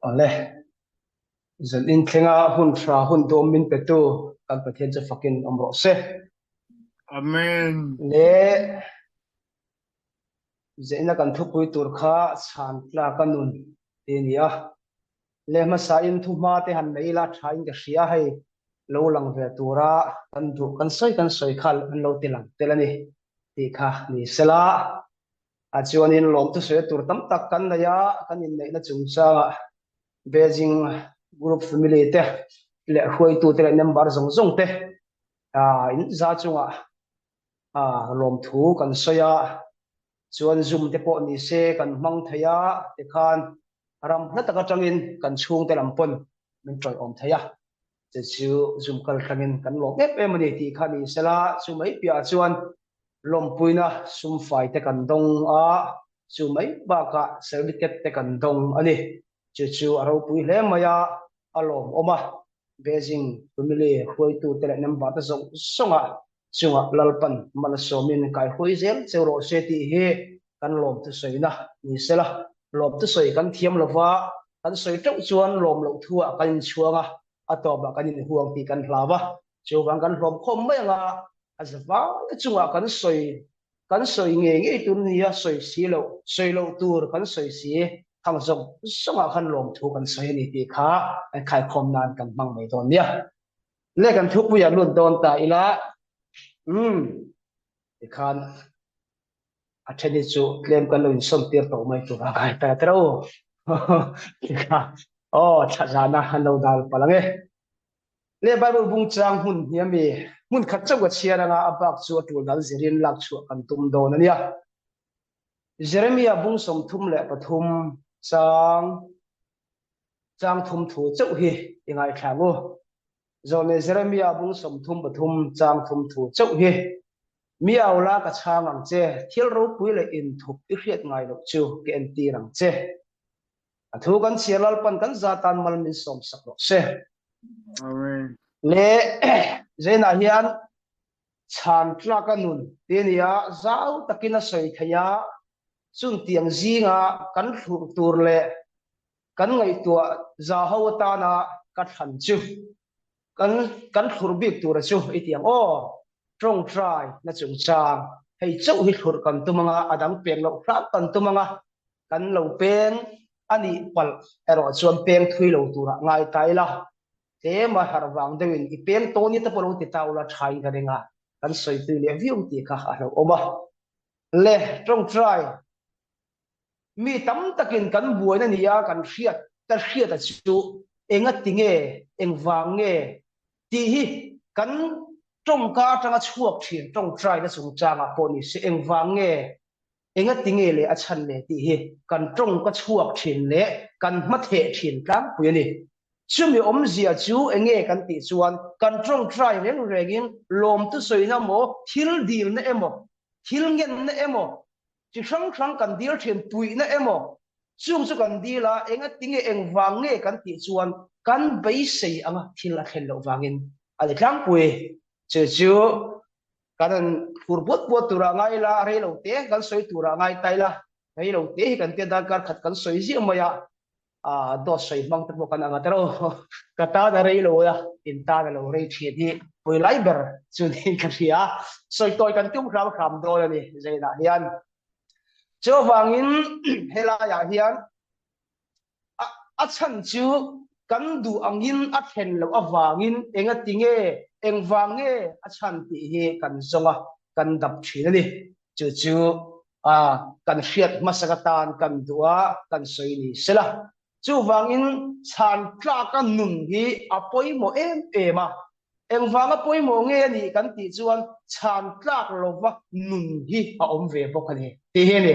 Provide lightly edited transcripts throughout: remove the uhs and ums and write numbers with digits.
Awle, zan in thlenga hun tha hun duhawm min petu kan Pathian chu fakin awm rawh se. Amen. Le zeina kan thupui tur kha chhan tlak a nun ti a ni a. Le hmasa in thu hma te han nei ila tha in ka hria hei lo lang ve tura kan duh kan sawi kan sawi kha an lo ti lang tel a ni tih kha ni sela. A chuanin lawmthu sawi tur tam tak kan nei a, kan inneihna chungchangah Beijing Group family te leh hruaitute leh member zawng zawng te in za chungah lawmthu kan sawi a, chuan Zoom te pawh ni se kan hmang thei a, tikhan ram hla tak atangin kan chhungte lam pawn min tawiawm thei a, chu chu Zoom kal thlangin kan lawm em em a ni tih kha ni sela, chu mai piahah chuan Lawmpuina sumfai te kan dawng a, chu mai bakah certificate te kan dawng a ni. Chu chu a ropui hle mai a, a lawmawm a. Beijing family hruaitute leh member te zawng zawngah chungah Lalpan mal a sawmin kaihuai zel cheu rawh se tih hi kan lawmthusawina ni sela. Lawmthusawi kan thiam lova, kan sawi teuh chuan lawm loh thuah kan inchhuang a, a tawpah kan inhuang tih kan hlau a, chuvang kan hlawm khawm mai anga a zavaia chungah kan sawi kan sawi ngei ngei tur nia sawi si loh sawi loh tur kan sawi si khang zawng zawngah khan lawmthu kan sawi a ni tih kha kan khaikhawm nan kan hmang mai dawn nia. Le kan thupuiah lut dawn ta ila umm tikhan a then hi chu tlem kan lo insawn tir tawh mai tur a ngai ta tero tikha aw thla zana an lo dal palh ang e. Le Bible bung chang hmun hi a mi hmun khat chauh ka chhiar anga a bak chu a tul dal zirin lak chhuah kan tum dawn a nia. Jeremia bung 33 chang chang thum thu chauh hi i ngaithla ang u. Zawhne Jeremia bung 33 chang thum thu chauh hi Mi au la ka chhang ang che, thil ropui leh inthup i hriat ngai loh chu ka entir ang che. A thu kan chhiar Lalpan kan za tan mal min sawm sak rawh se. Amen. Le Zainah hian chhan tlak a nun ti a nia, zau takin a sawi thei a, chuntiang zinga kan thlurh tur leh kan ngaihtuah za ho atana ka thlan chu kan kan thlurh bik tura chu i ti ang aw, tawngtai na chungchang hei chauh hi thlurh kan tum anga a dang pek loh hram kan tum anga kan lo peng a nih palh erawh chuan peng thui lo turah ngai ta ila, tlem a harh vang deuhin i peng tawn i te pawh lo ti ta ula thain ka ring a, kan sawi tui leh viau tih kha a hlauhawm a. Le tawngtai mi tam takin kan buaina nia kan hriat ka hriat a chu engati nge engvang nge tih hi kan tawngka atanga chhuak thin tawngtaina chungchangah pawh ni se engvang nge Engati nge leh a chhan le tih hi kan tawng ka chhuak thin leh kan hmatheh thin tlangpui a ni. Chumi awmzia chu enge kan tih chuan kan tawngtai reng rengin lawmtu sawina emaw, thil dilna emaw, thil ngenna emaw, chi hrang hrang kan dil thin puihna emaw, chung chu kan dil a, engati nge engvang nge kan tih chuan kan beisei anga thil a thlen loh vangin a ni tlangpui. Chu chu Kan han phur buat buat turah ngai ila, rei lo te kan sawi turah ngai ta ila, rei lo te hi kan tia darkar khat kan sawi ziah mai a, ah dawt sawi hmang te pawh kan ang a tero, ka tan a rei lo a, in tan a lo rei thin hi pawi lai ber chu niin ka hria a, sawi tawi kan tum hram hram dawn a ni Zainah hian. Chuvangin helaiah hian A chhan chu kan duh angin a thlen loh avangin engati nge, engvang nge a chhan tih hi kan zawng a, kan dap thin a ni. Chu chu kan hriat hmasak atan kan duh a, kan sawi ni sela. Chuvangin chhan tlaka nun hi a pawimawh em em a, Engvanga pawimawh nge a nih kan tih chuan chhan tlak lova nun hi a awm ve bawk a ni tih hi a ni.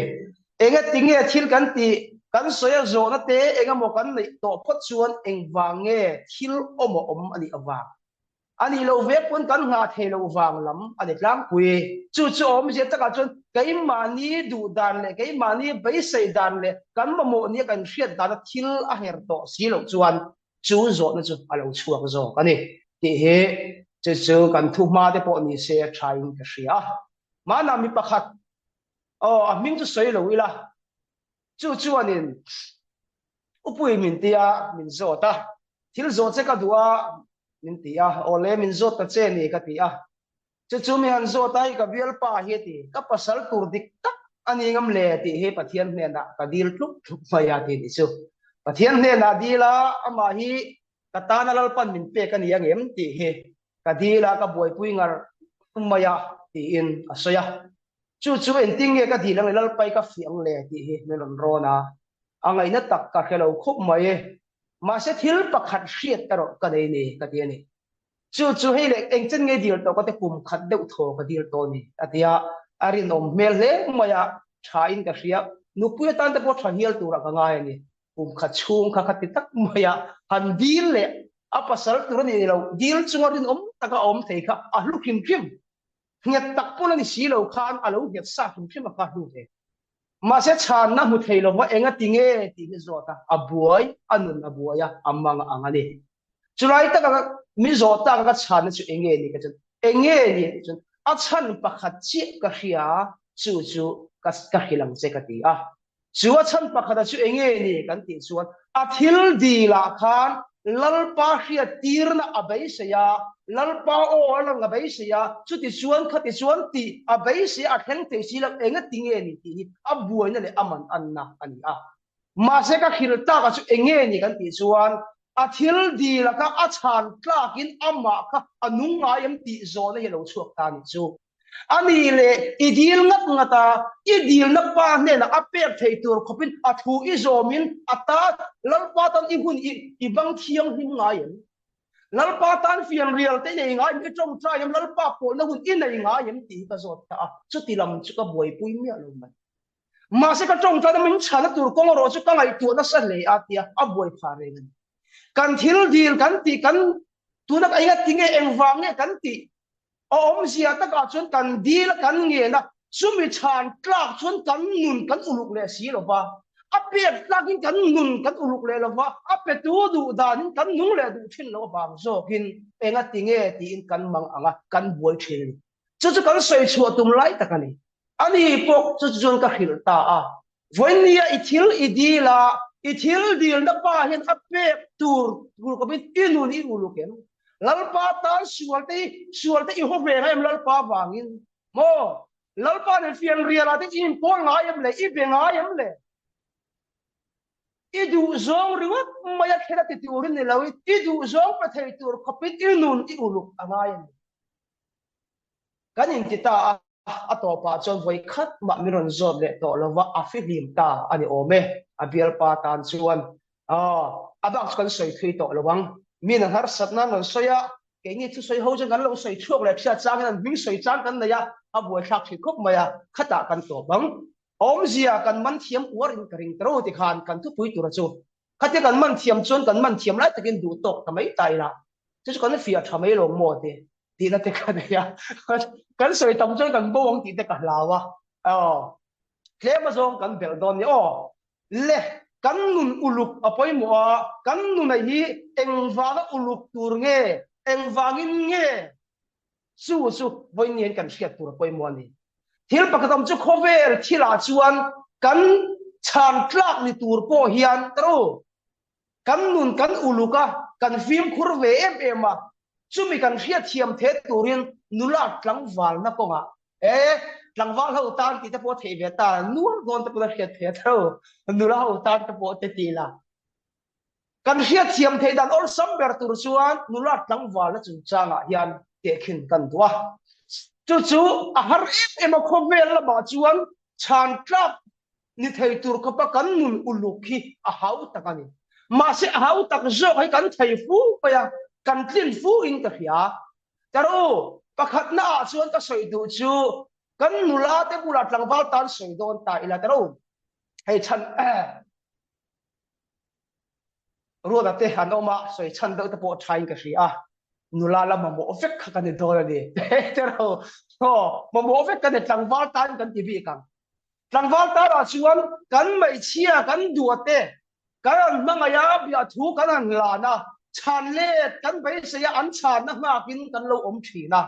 Engati nge thil kan tih, kan sawi a zawhna te engemaw kan neih tawh phawt chuan engvang nge thil awm a awm a nih avang a nih loh ve pawn kan nghah thei loh vang lam a ni tlangpui. Chu chu a awmzia takah chuan keimahni duh dan leh keimahni beisei dan leh kan mamawh nia kan hriat dana thil a her tawh si loh chuan chu zawhna chu a lo chhuak zawk a ni tih hi chu chu kan thu hma te pawh ni se a tha in ka hria a. Mahna mi pakhat aw a hming chu sawi lo ila chu chuanin Upui min ti a, min zawt a. Thil zawh che ka duh a, min ti a. Awle, min zawt ta che ni ka ti a. Chu chu mi han zawt a, i ka bialpa hi a ti. Ka pasal tur dik tak a ni ngam le tih hi Pathian hnenah ka dil tlup tlup mai a ti nih chu. Pathian hnenah dil a, amah hi ka tana Lalpan min pek a ni angem tih hi ka dil a, ka buaipui ngar mai a tiin a sawi a. Chu chu engtin nge ka dil ang le, Lalpai ka fiah ang le tih hi min rawn rawn a, a ngaihna tak ka hre lo khawp mai. Mahse thil pakhat hriat erawh ka nei ni ka ti a ni. Chu chu hei leh engchen nge dil tawh ka ti kum khat deuh thaw ka dil tawh a ni a ti a, a rinawm hmel hle mai a, tha in ka hria, nupui atan te pawh tha hial turah ka ngai a ni. Kum khat chhung kha kha ti tak mai a, han dil leh a pasal tur a ni lo, dil chunga rinawm taka a awm thei kha a hlu hrim hrim. Nghet tak pawn a ni si lo khan a lo nghet sa hrim hrim a kha hlu ve. Mahse chhanna hmu thei lova enga ti nge tih hi zawt a, a buai, a nun a buai a, a mang a ang a ni. Chulai taka mi zawh tak a ka chhanna chu enge ni ka chuan, enge ni tih chuan a chhan pakhat chiah ka hria chu chu ka ka hrilh ang che ka ti a. Chu a chhan pakhata chu enge ni kan tih chuan a thil dilah khan Lalpa hriattirna a beisei a, Lalpa aw a lang a beisei a, chuti chuan khati chuan tih a beisei a, a thleng thei si lo, enga ti nge ni tih hi a buaina leh a man anna a ni a. Mahse ka hrilh taka chu enge ni kan tih chuan a thil dila kha a chhan tlakin amah kha a nung ngai em tih zawhna hi a lo chhuak ta a nih chu. A ni leh i dil ngat ngat a, i dilna pa hnenah a pek thei tur khawpin a thu i zawmin a ta Lalpa tan i hun i i bang thianghlim ngai em? Lalpa tan fianrial te i nei ngai em? I tawngtai em? Lalpa pawlna hun i nei ngai em? tih hi ka zawt ta a, chuti lam chu ka buaipui miah lo mai. Mahse ka tawngtaina min chhana tur kawng erawh chu ka ngaihtuah nasa hle a tia a buai phah reng a ni. Kan thil dil kan tih kan tuna ka ingat tinge engvang nge kan tih A awmzia takah chuan kan dil a kan ngen a, chumi chhan tlak chuan kan nun kan uluk leh si lo va, a pek tlakin kan nun kan uluk leh lo va, a petu duh danin kan nung leh duh thin lo avang zawkin enga ti nge tiin kan mang ang a, kan buai thin a ni. Chu chu kan sawi chhuah tum lai tak a ni. Ani pawh chu chuan ka hrilh ta a, Vawinia i thil i dil a, i thil dilna pa hian a pek tur tur khawpin i nun i uluk em? Lalpa tan sual te hi, sual te i haw ve ngai em Lalpa vangin? Maw? Lalpa nen fianrial ah te i inpawl ngai em le? I be ngai em le? I duhzawng ringawt mai a thlen a ti turin ni lo i, i duhzawng pe thei tur khawpin i nun i uluk a ngai a ni. Kan inti ta a. A tawpah chuan vawi khat mah min rawn zawt leh tawh lo va, a fihlim ta a ni awm e, a bialpa tan chuan. Aw, a bak chu kan sawi thui tawh lo ang. Min an harsatna an rawn sawi a, keini thusawi ho chuan kan lo sawi chhuak leh hriat changin an hming sawi chang kan nei a, a buaithlak thin khawp mai a, khatah kan tawp ang. Awmzia kan man thiam uarin ka ring ta ro tikhan kan thupui tura chu khatia kan man thiam chuan kan man thiam lai takin duh tawk ta mai ta ila, chu chu kan fiah tha mai lo maw ti tihna te ka nei a kan sawi tam chuan kan bo ang tih te ka hlau a aw tlem azawng kan belh dawn ni aw le kan nun uluk a pawimawh a kan nuna hi engvanga uluk tur nge engvangin nge chu chu vawiin kan hriat tur a pawimawh a ni thil pakhat awm chu khawvel thilah chuan kan chhan tlak ni tur pawh hian taro Kan nun kan uluk a, kan fimkhur ve em em a, chumi kan hriatthiam the turin nula tlangvalna kawngah e tlangval ho tan tih te pawh theih ve ta, nual dawn te pawh la hriat theih tho, nula ho tan te pawh te ti la. Kan hriatthiam theih dan awlsam ber tur chuan nula tlangvalna chungchangah hian tehkhin kan duh a. Chu chu a har em em a, khawvel lamah chuan chhan tlak ni thei tur khawpa kan nun uluk hi a hau tak a ni. Mahse a hau tak zawk hi kan thei fu mai a, kan tlin fu in ka hria. Tar u, pakhatna ah chuan ka sawi duh chu kan nula te bulah tlangval tan sawi dawn ta ila tar u. Hei chhan Ruata te an awm a, sawi chhan deuh te pawh tha in ka hria a, nula la mamawh vek kha ka ni dawn a ni. Tar u, mamawh vek ka ni tlangval tan kan ti bik ang. Tlangval tarah chuan kan hmeichhia kan duate kan han hmangaih a, biahthu kan han hlan a, chhan let kan beisei a, an chhanna nghakin kan lo awm thin a.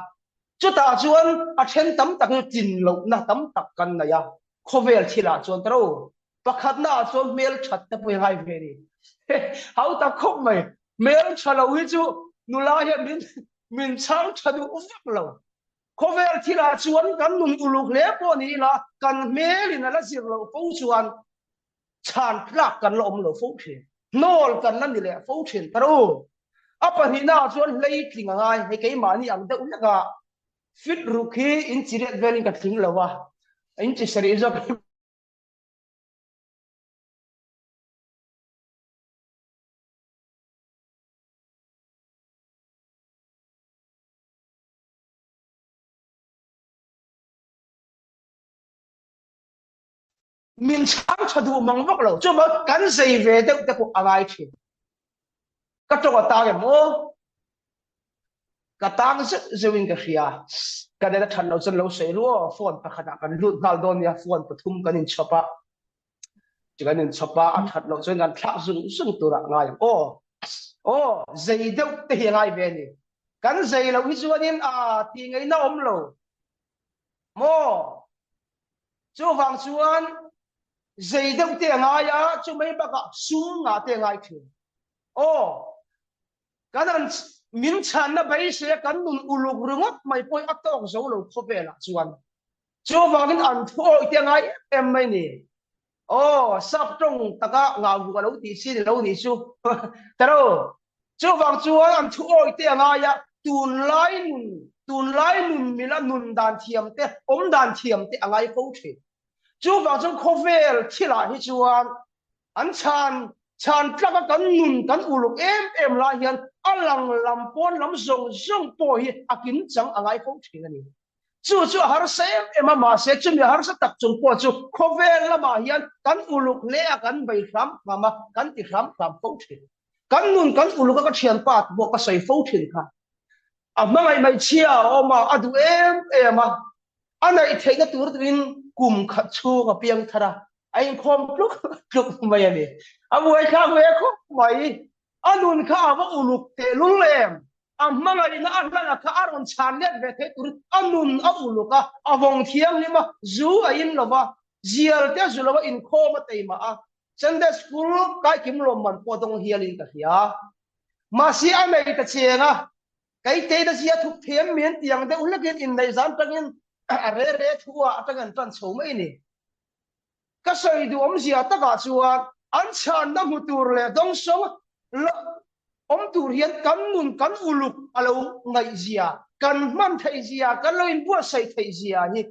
Chutah chuan a then tam tak chu tlin lohna tam tak kan nei a, khawvel thilah chuan taro. Pakhatna ah chuan hmel that te pawh hi ngai ve ni. Hau tak khawp mai. Hmel tha lo hi chu nula hian min min chhang tha duh vak lo. Khawvel thil ah chuan kan nun uluk hle pawh ni ila kan hmel in a la zir loh fo chuan chhan tlak kan la awm lo fo thin. Hnawl kan la ni leh fo thin ta ro. A pahnihna ah chuan hleitling a ngai. Hei keimahni ang deuh hlek a fit ruk hi in chi riat velin ka tling lo a, in chi sarih zawk Min chhang tha duh mang vak lo. Chuvang kan zei ve deuh te pawh a ngai thin. Ka tawng a tang em aw? Ka tang zeuh zeuhin ka hria. Ka nen a that loh chuan lo sawi ru aw. Phone pakhatah kan lut nghal dawn nia. Phone pathum kan inchhawp a. Kan inchhawp a, a that loh chuan kan thlak zung zung turah ngai ang aw. Aw, zei deuh te hi a ngai ve a ni. Kan zei loh hi chuanin a tih ngaihna awm lo. Maw? Chuvang chuan zei deuh te a ngai a, chumai bakah sum ngah te a ngai thin. Aw, kan an min chhanna beisei a kan nun uluk ringawt mai pawh hi a tawk zo lo khawvelah chuan. Chuvangin an thu awih te a ngai em em mai ni. Aw, sap tawng taka ngau vuk a lo tih chi ni lo nih chu. Taro, chuvang chuan an thu awih te a ngai a, tunlai nun, tunlai nun mila nun dan thiam te, awm dan thiam te a ngai fo thin. Chuvang chuan khawvel thilah hi chuan an chhan chhan tlaka kan nun kan uluk em em lai hian a lang lam pawn lam zawng zawng pawh hi a kim chang a ngai fo thin a ni. Chu chu a harsa em em a, mahse chumi a harsa tak chung pawh chu khawvel lamah hian kan uluk hle a, kan bei hram hram a, kan ti hram hram fo thin. Kan nun kan uluk a ka thianpa pawh ka sawi fo thin kha. A hmangaih mai chhia a awm a, a duh em em a, a neih theihna tur turin kum khat chhung a piang thar a, a inkhawm tluk tluk mai a ni. A buaithlak ve khawp mai. A nun kha a va uluk tehlul em? A hmangaihna a hlan a kha a rawn chhan let ve theih turin a nun a uluk a, a vawng thianghlim a, zu a in lo va, zial te a zu lo a, inkhawm a teimah a, Sunday School kaikim lawmman pawh dawng hialin ka hria. Mahse a nei ta cheng a, kei tein a zia thuk thiam min tiang deuh hlekin inneih zan tangin a re re thu ah atang an tan chho mai ni. Ka sawi duh awmzia takah chuan an chhanna hmu tur leh dawngsawng la awm tur hian kan nun kan uluk a lo ngaihzia, kan hman theihzia, kan lo inbuatsaih theihzia hi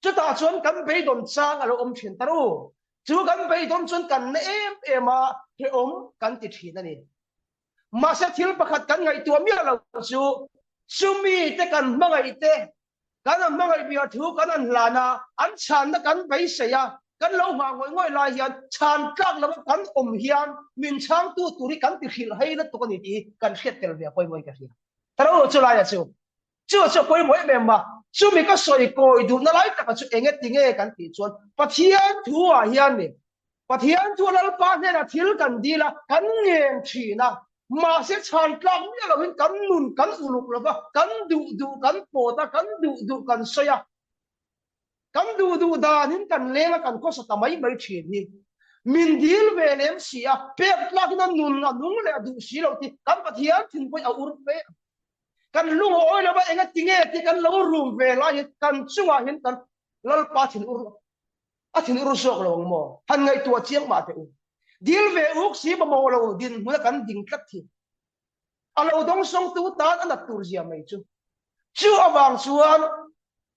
chutah chuan kan beidawn chang a lo awm thin ta ru. Chu kan beidawn chuan kan na em em a, hrehawm kan ti thin a ni. Mahse thil pakhat kan ngaihtuah miah lo chu chumi te kan hmangaih te Kan an hmangaih bia thu kan an hlan a, an chhanna kan beisei a, kan lo nghah ngawih ngawih lai hian chhan tlak lova kan awm hian min chhangtu tur hi kan ti hrilh hei lutuk a ni tih hi kan hriat tel ve a pawimawh in ka hria. Taro chu laia chu chu chu a pawimawh em em a, chumi ka sawi kawi duhna lai taka chu enge tinge kan tih chuan Pathian thu ah hian ni Pathian chu Lalpa hnenah thil kan dil a, kan ngen thin a, mahse chhan tlak miah lohin kan nun kan uluk lo va, kan duh duh kan pawt a, kan duh duh kan sawi a, kan duh duh danin kan leng a, kan khawsa ta mai mai thin hi. Min dil ve lem si a, pek tlakin a nun a nung leh a duh si lo tih kan Pathian thinpui a ur ve a. Kan lung a awi lo va, enga tinge tih kan lo rum ve lai hi kan chungah hian kan Lalpa thin ur A thin ur zawk lo ang maw? Han ngaihtuah chiang mah teh u. Dil ve uk si mamawh lo dinhmun a kan ding tlat thin. A lo dawngsawngtu tan a nat tur zia mai chu. Chu avang chuan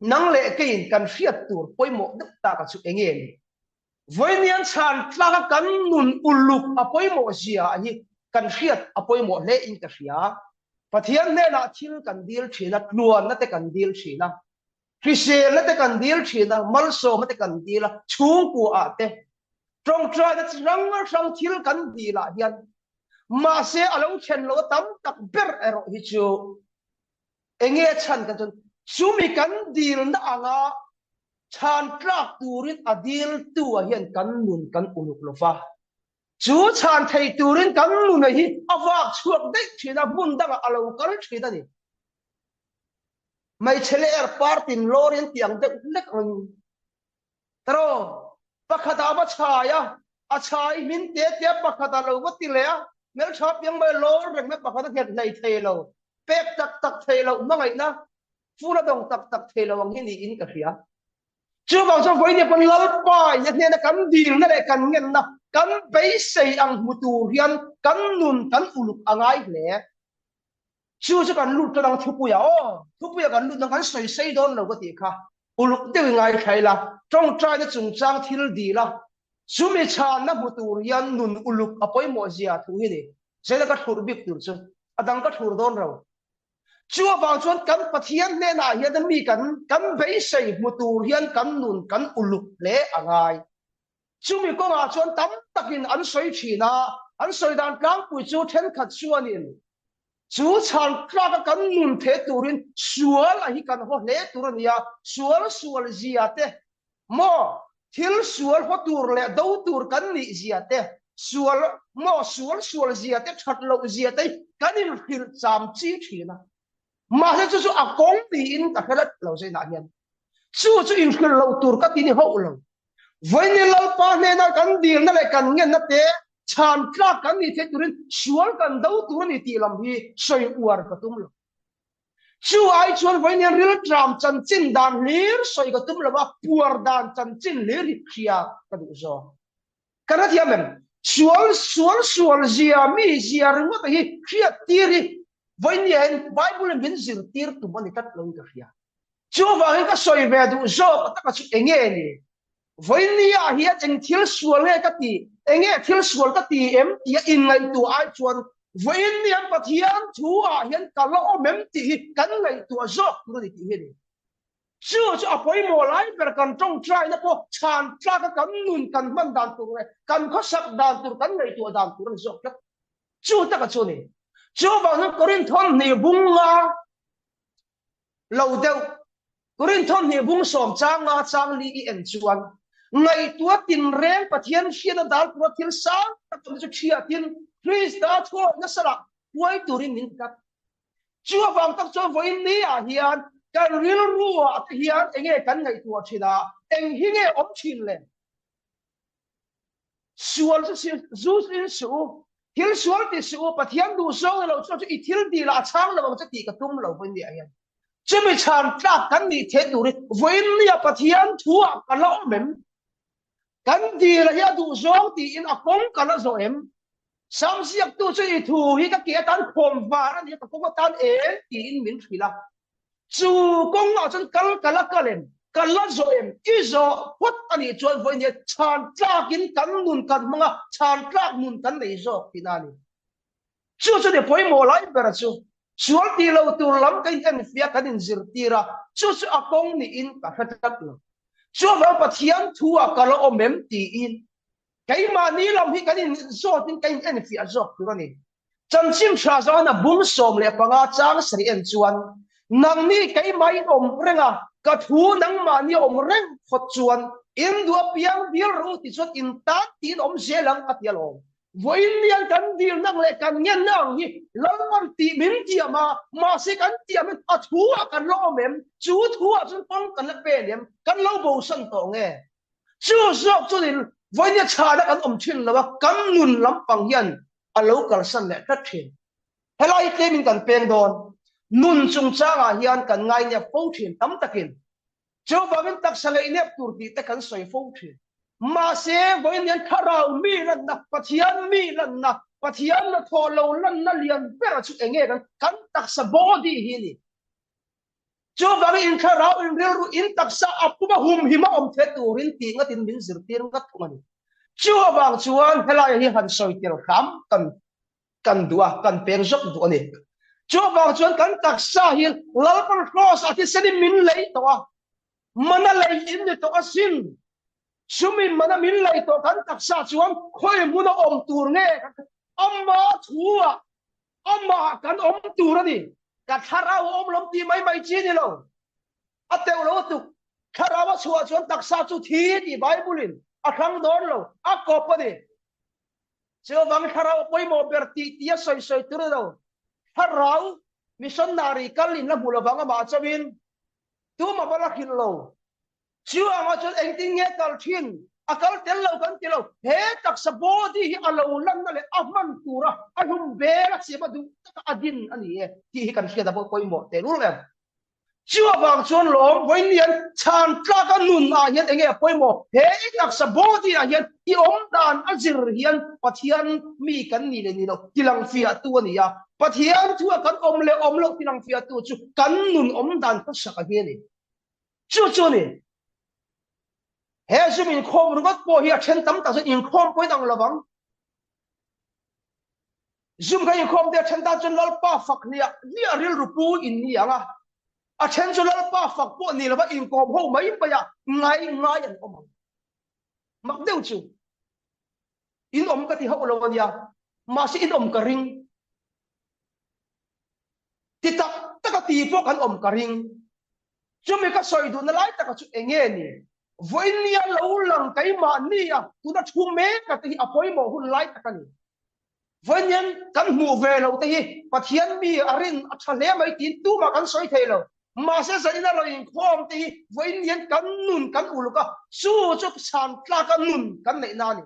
nang leh keiin kan hriat tur pawimawh deuh taka chu enge ni? Vawiinian chhan tlaka kan nun uluk a pawimawh zia hi kan hriat a pawimawh hle in ka hria. Pathian hnenah thil kan dil thin a, tluanna te kan dil thin a. Hriselna te kan dil thin a, malsawmna te kan dil a, chhungkua ah te tawngtaina chi hrang hrang thil kan dil ah hian mahse a lo thlen lo a tam tak ber erawh hi chu enge chhan kan chuan chumi kan dilna anga chhan tlak turin a diltu ah hian kan nun kan uluk lo va. Chu chhan thei turin kan nuna hi a vak chhuak daih thin a, hmun dangah a lo kal thin a ni. Hmeichhe leh er partin lawrin tiang deuh hlek ang taraw. Pakhat ah va chhai a, a chhai hmin te te pakhat ah lo va ti leh a, hmeltha piang mai lawr reng na pakhat a nghet hlei thei lo, pek tak tak thei loh hmangaihna fur a dawng tak tak thei lo ang hi niin ka hria. Chuvang chuan vawiin pawn Lalpa in a hnena kan dilna leh kan ngenna kan beisei ang hmu tur hian kan nun kan uluk a ngai hle. Chu chu kan lut tan ang thupuia aw, thupuia kan lut ang kan sawi sei dawn lo ka tih kha. Uluk deuhin ngaithla ila, tawngtaina chungchang thil dil a, chumi chhanna hmu tur hian nun uluk a pawimawh zia thu hi ni. Zela ka thlurh bik tur chu a dang ka thlur dawn ro. Chu avang chuan kan Pathian hnenah hian mi kan kan beisei hmu tur hian kan nun kan uluk hle a ngai. Chumi kawngah chuan tam takin an sawi thin a, an sawi dan tlangpui chu thenkhat chuanin Chu chhan tlaka kan nun the turin sual a hi kan haw hle tur a ni a, sual sual zia te maw, thil sual haw tur leh do tur kan nih zia te, sual maw sual sual zia te that loh zia te hi kan inhrilh cham chi thin a. Mahse chu chu a kawng niin ka hre let lo zainah hian. Chu chu inhrilh loh tur ka ti ni hauh lo. Vawiin Lalpa hnena kan dilna leh kan ngenna te chhan tlak kan nih theih turin sual kan do tur a ni tih lam hi sawi uar ka tum lo. Chu ai chuan vawiin hian rilṭam chanchin dan hlir sawi ka tum lo a, puar dan chanchin hlir hi hria ka duh zawk. Ka hrethiam em? Sual sual sual zia mi zia ringawt hi hriat tir hi vawiin hian Bible in min zirtir tum a ni tlat lo in ka hria. Chuvangin ka sawi ve duh zawk taka chu enge ni? Vawiin ah hian eng thil sual nge ka ti, enge thil sual ka ti em tia inngaihtuah ai chuan vawiin hian Pathian thu ah hian ka la awm em tih hi kan ngaihtuah zawk tur a ni tih hi a ni. Chu chu a pawimawh lai ber kan tawngtaina pawh chhan tlaka kan nun kan hman dan tur leh kan khawsak dan tur kan ngaihtuah dan tur a ni zawk tlat. Chu taka chu a ni. Chuvang chuan Korinth hnih bunga lo deuh. Korinth hnih bung sawm chang nga chang li i en chuan ngaihtuah tinreng Pathian hriatna dal tura thil sang tak awm chu thiatin Krista thuawih nasa lah huai turin min tlat. Chu avang tak chuan vawiin ni ah hian kan rilru ah te hian enge kan ngaihtuah thin a, eng hi nge awm thin le? Sual chu zu in suh u, thil sual ti suh u, Pathian duh zawng ni lo chuan chu i thil dil ah a chhang lo ang che tih ka tum lo vawiin ni ah hian. Chumi chhan tlak kan nih theih tur hi vawiin ni ah Pathian thu ah ka la awm em? Kan dil ah hi a duh zawng tiin a kawng ka la zawh em? Sam ziaktu chu i thu hi ka ke atan khawm var a ni a, ka kawng atan eng tiin min hrilh a. Chu kawngah chuan kal ka la kal em? Ka la zawh em? I zawh phawt a nih chuan vawiin hian chhan tlakin kan nun kan hmang a, chhan tlak nun kan nei zawk tihna a ni. Chu chu ni pawimawh lai ber chu sual tih lo tur lam ka inenfiah kan inzirtir a, chu chu a kawng niin ka hre tlat lo. Chuvang Pathian thu ah ka la awm em tiin Keimahni lam hi kan in zawtin ka in enfiah zawk tur a ni. Chanchin tha zawna bung 15 chang sarih en chuan, Nangni keimah in awm reng a, ka thu nangmahni a awm reng phawt chuan in duh apiang dil rawh u ti chuan in tan tiin awm zel ang a ti alawm. Vawiin nian kan dilna ang leh kan ngenna ang hi Lalpan tih min tiam a, mahse kan tiam in a thu ah kan la awm em? Chu thu ah chuan kawng kan la pen em? Kan lo bosan tawh nge? Chu zawk chuanin vawinia chhana kan awm thin lo a, kan nun lampang hian a lo kalsan leh tlat thin. Helai hi tlemin kan peng dawn. Nun chungchangah hian kan ngainep fo thin tam takin. Chuvangin taksa ngaihnep tur tih te kan sawi fo thin. Mahse, vawiin hian thlarau mi lanna, Pathian mi lanna, Pathian hnathawh lo lanna lian bera chu enge kan kan taksa body hi a ni. Chuvangin in thlarau, in rilru, in taksa a puma humhim a awm thei turin tih ngatin min zirtir ngat thung a ni. Chu avang chuan helai hi han sawi tel hram kan kan duh a, kan peng zawk duh a ni. Chuvang chuan kan taksa hi Lalpan Kraws ah thisenin min lei tawh a, mana lei in ni tawh asin. Chumi mana min lei tawh kan taksa chuan khawi hmuna awm tur nge ama thu ah Amah kan awm tur a ni. Ka thlarau a awm lawm tih mai mai chi ni lo. A teuh lo tuk. Thlarau a chhuah chuan taksa chu thi tih Bible in a hrang dawn lo. A kawp a ni. Chuvang thlarau a pawimawh ber tih tia sawi sawi tur a ni lo. Thlarau missionary kal in la hmu lovang amah chauhin tumah va la hrilh lo. Chu angah chuan engtin nge kal thin? A kal tel lo kan ti lo. He taksa body hi a lo lanna leh a hman tura a hlum bel a siam a duh taka a din a ni e tih hi kan hriat a pawimawh tehlul em. Chu avang chuan lawm vawiin chhan tlaka nun ah hian enge a pawimawh? He i taksa body ah hian i awm dan a zir hian Pathian mi kan ni leh ni lo tilang fiahtu a ni a. Pathian thu a kan awm leh awm loh tilang fiahtu chu kan nun awm dan hmasak a hi a ni. Chu chu a ni. He zum inkhawm ringawt pawh hi a then tam tak chuan inkhawm pawhin ang lovang. Zum kan inkhawm te a then tan chuan Lalpa fak hliah hliah rilru pu in ni ang a. A then chu Lalpa fak pawh ni lova inkawm ho mai mai a ngai ngai an awm ang. Mak deuh chu in awm ka ti hauh lo a nia, mahse in awm ka ring. Ti tak tak a ti pawh kan awm ka ring. Chumi ka sawi duhna lai taka chu eng nge ni? Vawinia lo lang keimahni a tuna thu mek a te hi a pawimawh hun lai tak a ni. Vawiin kan hmuh ve lo te hi Pathian mi a rin a tha hle mai tiin tumah kan sawi thei lo. Mahse zanin a rawn inkhawm te hi vawiin hian kan nun kan uluk a, chu chu chhan tlaka nun kan neihna a ni.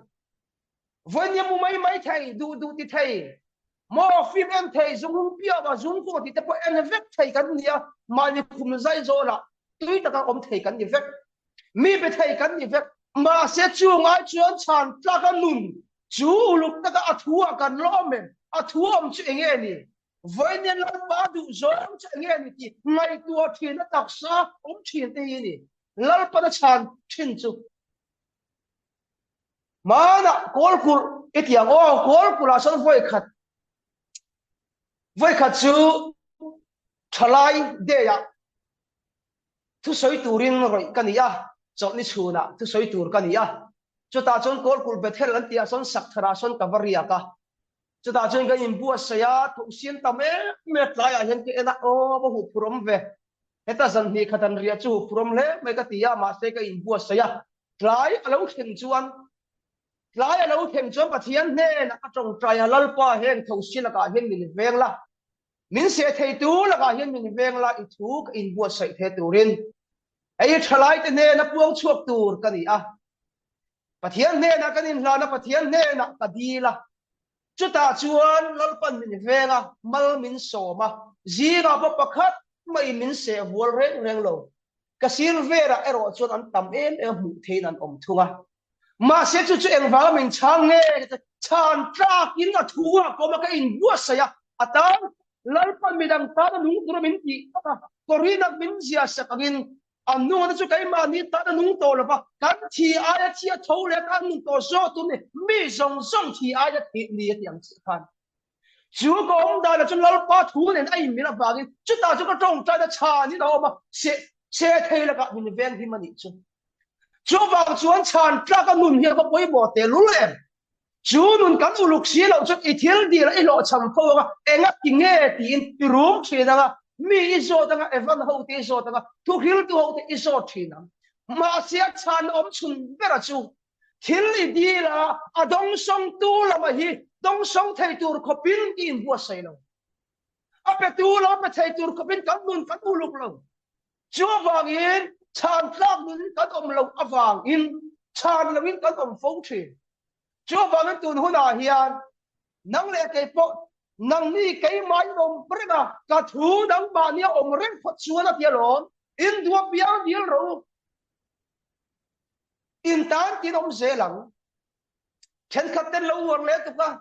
Vawiin mu mai mai thei, duh duh ti thei, maw film en thei, zunglung piau a zung kawh tih te pawh en vek thei kan ni a, mahni khum zai zawlah tui taka awm thei kan ni vek, mi be thei kan ni vek. Mahse chung ai chuan chhan tlaka nun chu uluk taka a thu ah kan la awm em? A thu awm chu eng nge ni? Vawiin Lalpa duh zawng chu eng nge ni tih ngaihtuah thin a taksa awm thin te hi a ni. Lalpana chhan thin chu. Hmanah Kawlkulh i ti ang aw, Kawlkulh ah sawn vawi khat, vawi khat chu thalai day ah thusawi turin rawih ka ni a, chawlhni chhunah thusawi tur ka ni a, chutah chuan Kawlkulh Bethel an tihah sawn Saktharah sawn ka va riak a, chutah chuan ka inbuatsaih a, thohsian tam em em a tlaiah hian ka en a, aw va huhphur awm ve, heta zan hnih khat an riah chu huhphur awm hle mai ka ti a, mahse ka inbuatsaih a, Tlai a lo thlen chuan, tlai a lo thlen chuan Pathian hnenah a tawngtai a, Lalpa heng thosi lakah hian min veng la, min seh theitu lakah hian min veng la, i thu ka inbuatsaih the turin hei thalaite hnena puang chhuak tur ka ni a. Pathian hnenah kan inhlan a, Pathian hnenah ka dil a. Chutah chuan Lalpan min veng a, mal min sawm a, zingah pawh pakhat maiin min seh vual reng reng lo. Ka sir verah erawh chuan an tam em em hmuh theiin an awm thung a. Mahse chu chu engvanga min chhang nge ka ti, chhan tlakin a thu a kawm a, ka inbuatsaih a, a tan Lalpan midang tana nung tura min tih tak a, Korinah min ziah sak angin A nungna chu keimahni tan a nung tawh lo va, kan thi aia thi a tho leh a nung tawh zawk tur ni, mi zawng zawng thi aia thih ni a ti ang chiah khan. Chu ka awm danah chuan Lalpa thu nen a inmil avangin chutah chu ka tawngtaina chhanin a awm a, seh seh thei lakah min veng him a nih chu. Chuvang chuan chhan tlaka nun hi a va pawimawh tehlul em? Chu nun kan uluk si loh chuan i thil dil i hlawhchham fo anga enga ti nge tiin i rum thin anga, mi i zawt anga, Evan ho te i zawt anga, thuhriltu ho te i zawt thin ang. Mahse a chhan awm chhun bera chu thil i dil a, a dawngsawngtu lama hi dawngsawng thei tur khawpin i inbuatsaih lo. A petu lama pe thei tur khawpin kan nun kan uluk lo. Chuvangin chhan tlak nun kan awm loh avangin chhan loin kan awm fo thin. Chuvangin tun hunah hian nang leh kei pawh nangni keimah in awm reng a, ka thu nangmahni a awm reng phawt chuan a ti alawm, in duah piang dil rawh u, in tan tin awm zel ang. Thenkhat ten lo uar leh tuk a,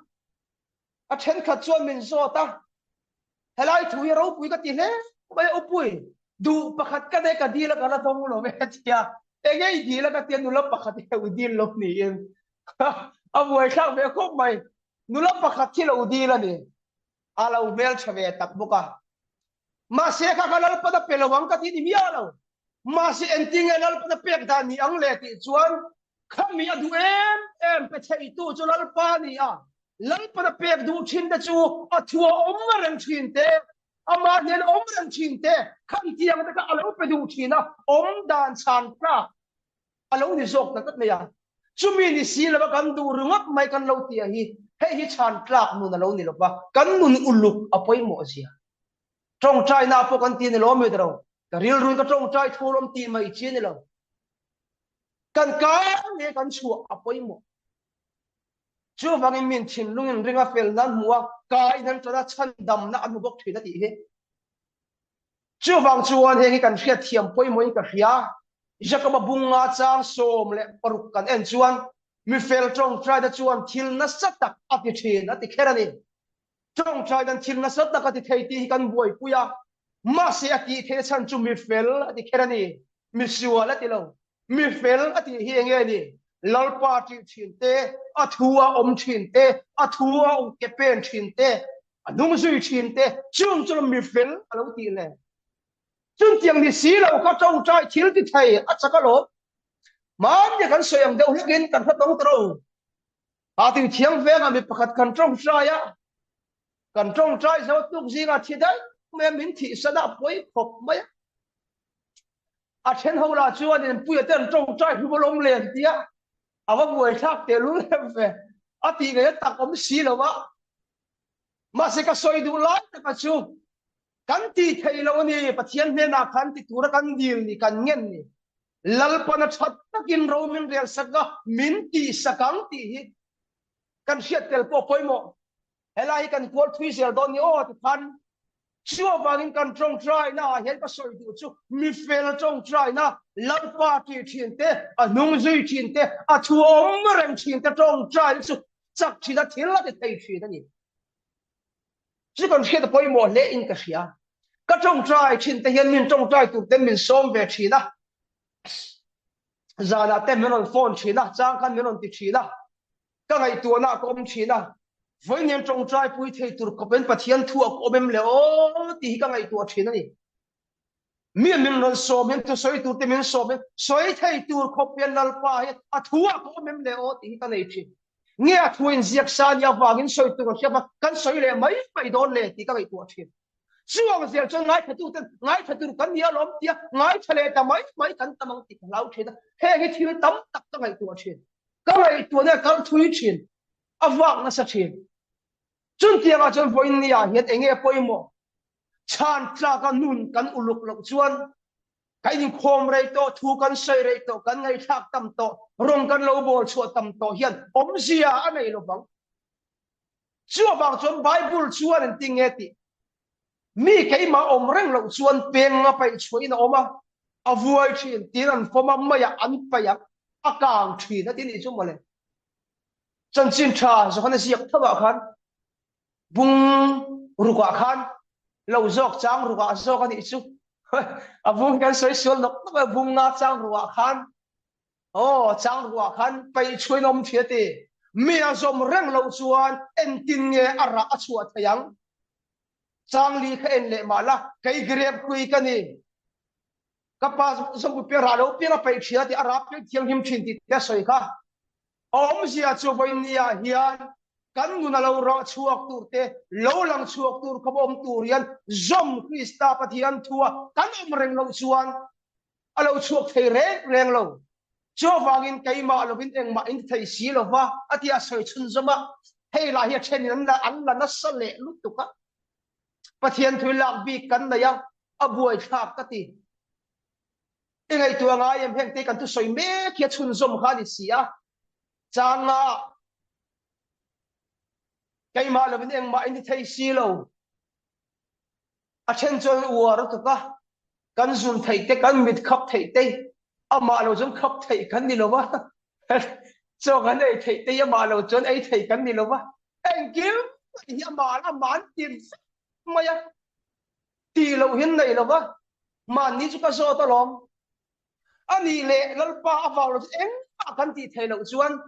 a thenkhat chuan min zawt a, helai thu hi ropui ka ti hle mai a, upui duh pakhat ka nei ka dil a ka la dawng lo ve a tia, enge i dil a ka tia nula pakhat hi lo dil lo niin a buaithlak ve khawp mai, nula pakhat hi lo dil a ni, a lo hmeltha ve tak bawk a, mahse kha ka Lalpan a pe lo ang ka ti ni miah lo, mahse engtinge Lalpan a pek dan ni ang le tih chuan Khami a duh em em pe theitu chu Lalpa a ni a, Lalpan a pek duh thin te chu a thu a awm reng thin te, amah hnen a awm reng thin te, kham tiang te kha a lo pe duh thin a, awm dan chhan tlak a lo ni zawk ta tlat mai a. Chumi ni si lova kan duh ringawt mai kan lo tih ang hi, hei hi chhan tlak nun a lo ni lova, kan nun uluk a pawimawh zia. Tawngtaina pawh kan ti a ni lo mi tiro, ka rilruin ka tawngtai thu lawm tih mai chi a ni lo. Kan ka nge kan chhuah a pawimawh. Chuvangin min thinlungin ringa felna an hmu a, ka in an ṭan a, chhandamna an hmu bawk ṭhin a tih hi. Chuvang chuan heng hi kan hriatthiam pawimawhin ka hria. Jakoba bunga chang 16 kan en chuan mi fel ṭawngṭaina chuan thil nasa tak a ti ṭhin a ti kher a ni. Ṭawngṭaina'n thil nasa tak a ti thei tih hi kan buaipui a, mahse a tih theihna chhan chu mi fel a ti kher a ni. Mi sual a ti lo. Mi fel a tih hi enge ni? Lalpa ṭih ṭhin te, a thu a awm ṭhin te, a thu a ke pen ṭhin te, a hnung zui ṭhin te, chung chu mi fel a lo tih le. Chutiang ni si lo kha ṭawngṭai thil ti thei a chak alawm. Mahni kan sawi ang deuh hlekin kan hre tawng ta ro. A tih thiang vengah mi pakhat kan ṭawngṭai a, kan ṭawngṭai zo tuk zingah thi daih mai a, min thihsan a pawi khawp mai a. A then ho lah chuan in puia te an ṭawngṭai hlum alawm le an ti a, a va buaithlak tehlul em ve. A tih ngaihna tak awm si lo a. Mahse ka sawi duh lai taka chu kan ti thei lo a ni, Pathian hnenah khan ti tura kan dil ni, kan ngen ni. Lalpana that takin ro min rel sak a, min tihsak ang tih hi kan hriat tel pawh pawimawh. Helai hi kan kual thui zel dawn ni aw tikhan chu avangin kan tawngtaina ah hian ka sawi duh chu mi fel tawngtaina Lalpa tih thin te, a hnung zui thin te, a thu awm reng thin te tawngtaina chu chak thin a thil a ti thei thin a ni. Chu kan hriat a pawimawh hle in ka hria. Ka tawngtai thin te hian min tawngtai tur ten min sawm ve thin a. Zanah te min rawn phone thin a, chang khan min rawn ti thin a. Ka ngaihtuahna ka awm thin a. Vawiin tawngtai pui thei tur khawpin Pathian thu a ka awm em le aw tih hi ka ngaihtuah thin a ni. Mi min rawn sawm hian thusawi tur te min sawm hian sawi thei tur khawp hian Lalpa hi a thu ah ka awm em le aw tih hi ka nei thin. Nge a thu in ziak sa nia vangin sawi tur an hriat a, kan sawi leh mai mai dawn le tih ka ngaihtuah thin. Chuang zel chuan ngaithla tu ten ngaithla tur kan ni alawm tia ngaithla leh ta mai mai kan tam ang tih ka hlau thin a. Heng hi thil tam tak ka ngaihtuah thin. Ka ngaihtuahna a kal thui thin, a vak nasa thin. Chutiangah chuan vawiin nia hian enge pawimawh? Chhan tlaka nun kan uluk loh chuan kan inkhawm rei tawh, thu kan sawi rei tawh, kan ngaihthlak tam tawh, rawng kan lo bawl chhuah tam tawh hian awmzia a nei lovang. Chu avang chuan Bible chuan engtin nge tih? Mi keimah awm reng loh chuan peng a paih chhuahin a awm a, a vuai thin tiin an fawm a, meiah an paih ang, a kang thin a ti nih chu mawle. Chanchin tha Johana ziak thovah khan Bung rukah khan lo zawk chang rukah zawk a nih chu. A bung kan sawi sual nawk nawk a, bung nga chang rukah khan aw chang rukah khan peih chhuin awm thei a ti. Mi a zawm reng loh chuan entin nge a rah a chhuah thei ang? Chang li kha en leh mah la, kei grep hlui ka ni. Ka pa zawm piang rah lo piang a peih thin a ti, a rah piang thianghlim thin tih te a sawi kha. Awmzia chu vawinia hian kan nun a lo rah chhuak tur te, lo lang chhuak tur khawp awm tur hian zawm Krista Pathian thua kan awm reng loh chuan a lo chhuak thei reng reng lo. Chuvangin keimah lovin engmah in ti thei si lova a ti a sawi chhunzawm a, hei lah hi a thenin an la an la nasa leh lutuk a. Pathian thu lak bik kan nei a, a buaithlak ka ti. I ngaihtuah ngai em heng te kan thusawi mek hi a chhunzawm kha a ni si a, changa keimah lovin engmah in ti thei si lo. A then chuan uar a tuk a, kan zun theih te, kan mit khap theih te, amah lo chuan khap theih kan ni lo va, chaw kan ei theih te hi amah lo chuan ei theih kan ni lo va, engkim hi amah amah an ti vek mai a. Tih loh hian nei lo va, mahni chu ka zawt alawm. A nih leh Lalpa a vang lo chu engmah kan tih theih loh chuan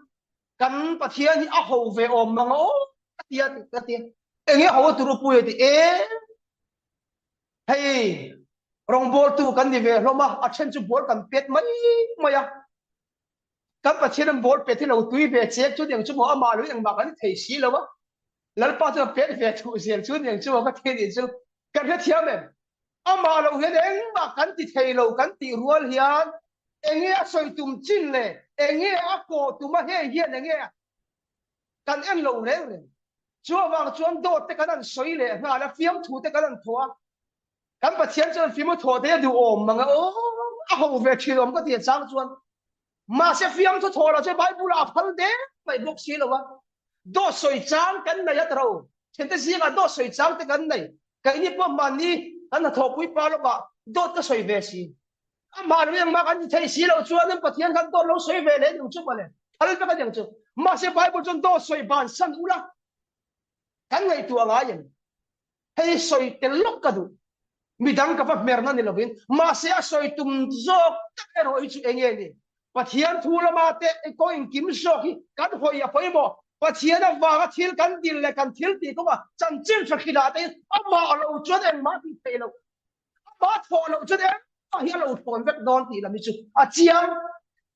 kan Pathian hi a ho ve awm mang aw ka ti a ka ti a. Enge ho tur u pui a ti e. Hei rawngbawltu kan ni ve hlawm a, a then chu ball kan pet mai mai a. Kan Pathian an ball pet hi lo tui ve chek chu niang chu maw amah lo engmah kan thei si lo a. Lalpa chuan pet ve thuh zel chu niang chu maw ka ti nih chu kan hrethiam em? Amah lo hian engmah kan ti thei lo kan tih rual hian enge a sawi tum chin le enge a kawh tum a hei hian enge kan en lo reng reng. Chu avang chuan dawt te kan han sawi leh nghal a, fiamthu te kan han thawh a, kan Pathian chuan fiamthu thawh te a duhawm mang a, aw a ho ve thin awm ka ti a chang chuan. Mahse fiamthu thaw lo chuan Bible ah a phal dek mai bawk si lo a. Dawt sawi chang kan nei a taro. Thiante zingah dawt sawi chang te kan nei. Keini pawh hmanni kan hnathawhpui pa lawkah dawt ka sawi ve si. Amah lo engmah kan ti thei si lo chuan an Pathian khan dawt lo sawi ve leh ning chu mawle. Phal vek a niang chu. Mahse Bible chuan dawt sawi bansan ula kan ngaihtuah ngai em? Hei sawi tel lawk ka duh. Midang ka va hmerna ni lovin, mahse a sawi tum zawk tak erawh hi chu eng nge ni? Pathian thu lama te kawng inkim zawk hi kan hawi a pawimawh. Pathian avanga thil kan dil leh kan thil tih kawngah chanchin hre hrilah te in amah lo chuan engmah tih theih loh. Amah thawh loh chuan engmah hi a lo thawn vek dawn tih lam hi chu a chiang.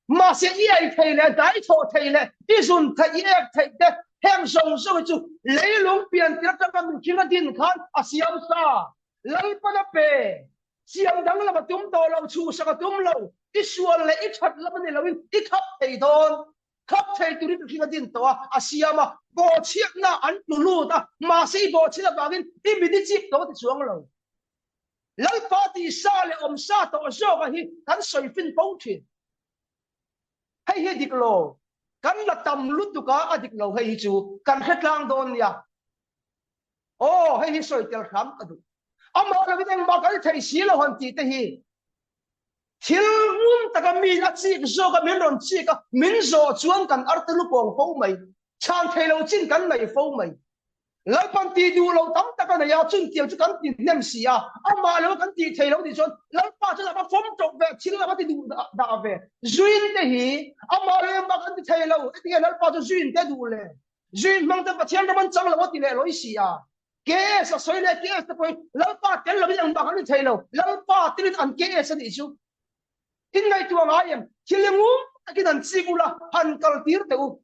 Mahse i ei thei leh dai thawh thei leh i zun theih i ek theih te heng zawng zawng hi chu leilung pian tir atanga mihring a din khan a siam sa. Lalpan a pe. Siam danglam a tum tawh lo, chhuhsak a tum lo. I sual leh i that lam a ni loin i khap thei dawn. Khap thei turin mihring a din tawh a, a siam a. Bawhchhiatna an tlu lut a, mahse i bawhchhiat avangin i mit i chip tawh ti chuang lo. Lalpa tih sa leh awm sa tawh zawka hi kan sawi fin fo thin. Hei hi dik lo, kan la tam lutuk a, a dik lo hei hi chu kan hre tlang dawn nia. Aw, hei hi sawi tel hram ka duh. Amah lovin engmah kan thei si lo han tih te hi thil ngun taka mi a chik zawk a, min rawn chik a, min zawh chuan kan arte lupawng fo mai, chhan thei lo chin kan nei fo mai. Lalpan tih duh lo tam tak a nei a, chuntiang chu kan ti hnem si a, amah lo kan tih thei lo tih chuan Lalpa chuan a va fawm tawp ve, thil a va ti duh dah ve. Zuin te hi amah lo engmah kan ti thei lo, heti nge Lalpa chu zuin te duh le? Zuin hmang te Pathian ram an chang lo a ti leh lawi si a. KS a sawi leh KS te pawhin Lalpa tel lovin engmah kan ti thei lo, Lalpa telin an KS a nih chu. Inngaihtuah ngai em? Thil hi ngun takin han chik ula, han kal tir teh u.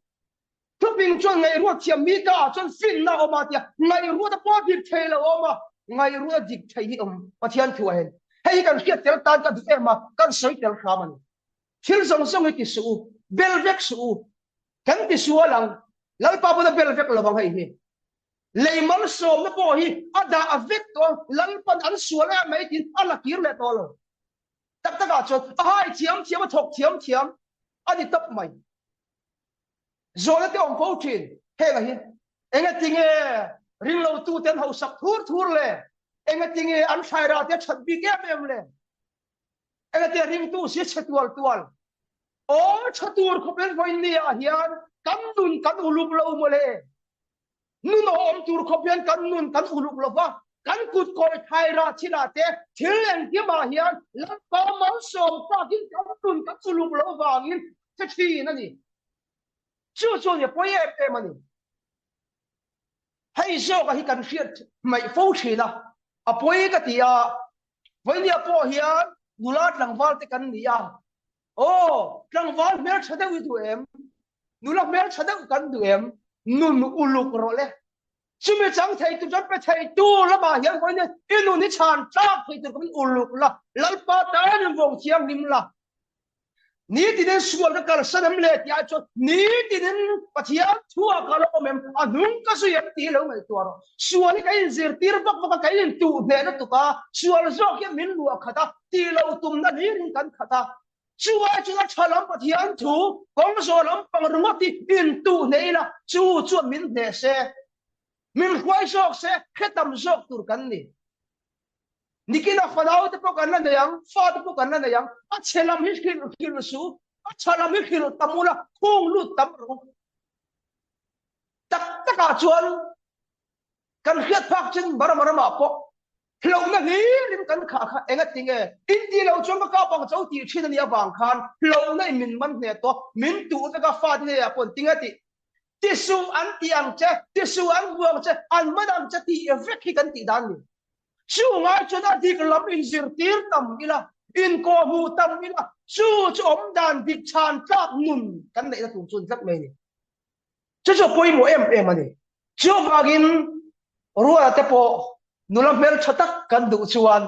Thuping chuan ngaihruat thiam mi ka ah chuan finna a awm a tia, ngaihruat a pawh dik thei lo a awm a, ngaihruat a dik thei hi awm Pathian thu ah hian. Hei hi kan hriat tel tan ka duh em a, kan sawi tel hram a ni. Thil zawng zawng hi ti suh u, bel vek suh u, kan ti sual ang, Lalpa pawn a bel vek lo ang hei hi. Lei malsawmna pawh hi a dah a vek tawh ang, Lalpan an sual em mai tiin a la kir leh tawh lo. Tak takah chuan a hai thiam thiam a thawk thiam thiam a ni tawp mai. Zawhna te awm fo thin. Heng ah hi engatinge ringlotu te an hausak thur thur le? Engatinge an thlairah te a that bik em em le? Engatinge ringtu si a chhe tual tual? Aw tha tur khawp in vawiin ni ah hian kan nun kan uluk lo mawle. Nun aw awm tur khawp hian kan nun kan uluk lo va, kan kut kawi thlairah thilah te thil engkim ah hian Lalpa malsawm takin kan nun kan uluk lo vangin che thin a ni. Chu chu ni pawi em em a ni. Hei zawka hi kan hriat hmaih fo thin a, a pawi ka ti a, vawinia pawh hian nula tlangval te kan ni a, aw tlangval hmeltha deuh i duh em? Nula hmeltha deuh kan duh em? Nun uluk rawh le. Chumi chang thei tur chuan pe thei tu lamah hian vawinia i nun hi chhan tlak thei tur kawmin uluk la, Lalpa tan in vawng thianghlim la. Nitinin sual ka kalsan em le tih ai chuan nitinin Pathian thu ah ka lo awm em, a hnung ka zui em tih hi lo ngaihtuah rawh. Sual hi ka inzirtir vak vak a, ka intuh hneh lutuk a, sual zawk hian min luah khat a, tih lo tumna hlirin kan khat a. Chu ai chuan a tha lam Pathian thu kawng zawh lampang ringawt hi intuh hneh ila, chu chuan min hneh se, min hruai zawk se, hre tam zawk tur kan ni. Nikina fanau te pawh kan la nei ang, fa te pawh kan la nei ang, a chhe lam hi hrilh hrilh suh, a tha lam hi hrilh tam ula, khung lut tam rawh u. Tak takah chuan kan hriat phak chin Burma ramah pawh hlauhna hlirin kan khah kha enga tinge in tih loh chuan ka kap ang cho tih thin a nih avang khan hlauhna in min man hneh tawh, min tuh vek a fa te hnenah pawh tinge tih ti suh an ti ang che, ti suh an hmu ang che, an man ang che tih vek hi kan tih dan ni. Chu ngai chuan a dik lam inzirtir tam ila, inkawhhmuh tam ila, chu chu awmdan dik chhan tlak nun kan neihna tur chu a ni tlat mai a ni. Chu chu a pawimawh em em a ni. Chuvangin Ruala te pawh nula hmeltha tak kan duh chuan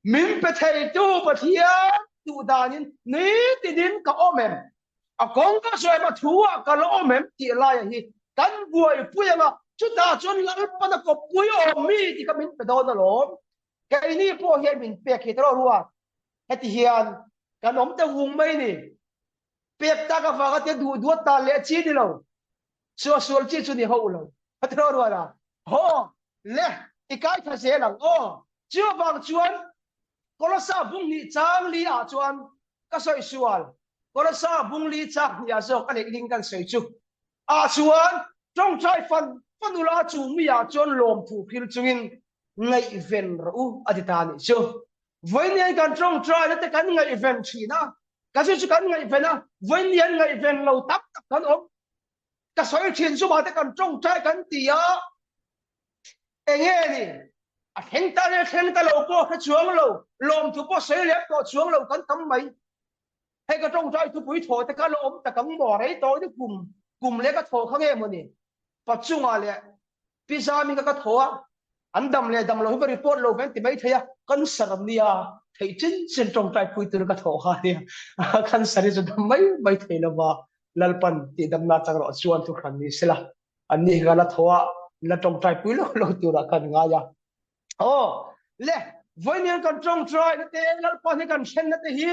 min pe theitu Pathian duh danin nitinin ka awm em? A kawng ka sawi em? A thu ah ka la awm em? tih laia hi kan buaipui anga chutah chuan Lalpan a kawppui awm mi tih kha min pe dawn alawm. Keini pawh hian min pek hi tawh ruat. Heti hian kan awm ta vung mai ni. Pek tak avanga tia duh duat ta leh chi ni lo. Suahsual chi chu ni ho lo. A ti rual a. Haw le i kai tha zel ang aw. Chuvang chuan Kolosa bung hnih chang li ah chuan ka sawi sual. Kolosa bung li chang hnih ah zawk a neih ding kan sawi chu. Ah chuan tawngtai fan fan ula chu mi ah chuan lawmthu phil chungin ngaihven rawh u a ti ta nih chu. Vawiin kan tawngtai na te kan ngaihven thin a. Ka chu chu kan ngaihven a, vawiin an ngaihven lo tam tak kan awm. Ka sawi thin chu mahte kan tawngtai kan ti a, enge ni a thleng ta nge thleng ta lo pawh hre chuang lo, lawmthu pawh sawi lem tawh chuang lo kan tam mai. Hei ka tawngtai thupui thaw te kha la awm tak ang maw rei tawh ni kum kum leh ka thaw kha nge maw ni Pachunga leh Pi Zami kha ka thaw a, an dam leh dam lo hi ka report lo ve an ti mai thei a, cancer an nia, theih chin chin tawngtai pui tur ka thaw kha nia, cancer hi chu dam mai mai thei lo va, Lalpan tih damna chang rawh chuan thu hran ni sela, an ni hi ka la thaw a, la tawngtai pui lo lo turah khan ngai a. Aw le, vawiin kan tawngtai na te, Lalpan hi kan thlenna te hi